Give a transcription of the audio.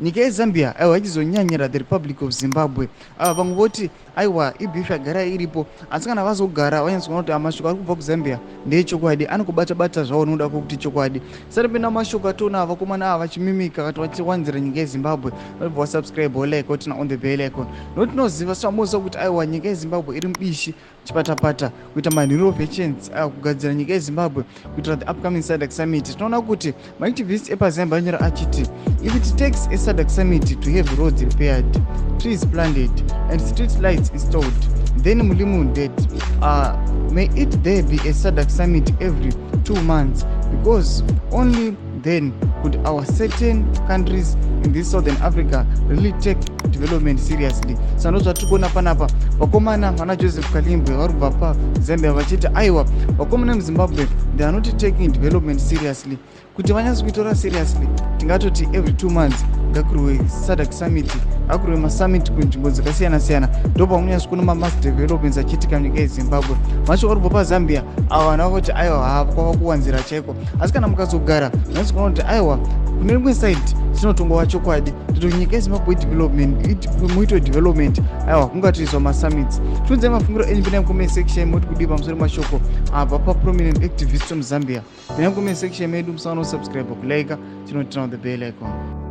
Nyika yeZambia aiwa ichizonyanyira the Republic of Zimbabwe. Ava vamwe voti aiwa ibeef yagara iripo, asi kana vazogara vanyatsoona kuti mashoko ari kubva kuZambia ndeechokwadi, anokubata bata zvawo nokuda kwekuti chokwadi. Tisati mashoko ationa vakomana ava vachimimika kati vachiwanzira nyika yeZimbabwe, vanobva vasubscribe, wolike, woturn on the bell icon, nokuti tinoziva svamuziva kuti aiwa nyika yeZimbabwe iri mubishi chipatapata kuita marenovations, kugadzira nyika yeZimbabwe kuitira the upcoming SADC summit. Tinoona kuti maactivists epaZambia anyora achiti, "If it takes a SADC summit to have roads repaired, trees planted and street lights installed, then mulimu dead. May it there be a SADC summit every 2 months, because only then could our certain countries in this Southern Africa really take development seriously." Saka ndo zvatiri kuona panapa, vakomana vana Joseph Kalimbwe vari kubva paZambia vachiti aiwa, vakomana muZimbabwe, they are not taking development seriously. Kuti vanyatso kuitora seriously, tingatoti every 2 months ngakurwe SADC summit, ngakurwe masummit kunzvimbo dzakasiyana-siyana, ndo pamunyatso kuona mamass developments achiitika munyika yeZimbabwe. Macho vari kubva paZambia ava, vanhu vakuti aiwa, ha, kwava kuwanzira chaiko. Asi kana mukazogara munyatso kuona kuti aiwa, kune rimwe side chinotongova chokwadi kuti nyika yeZimbabwe development muito development, aiwa, kungatoiswa masummits. Tiudzai mafungiro enyu, pinai mucomment section, moti kudii pamusoro mashoko abva paprominent activist muZambia. Pinai mucomment section medu, musaona kusubscribe, kulike, chinoturn on the bell icon.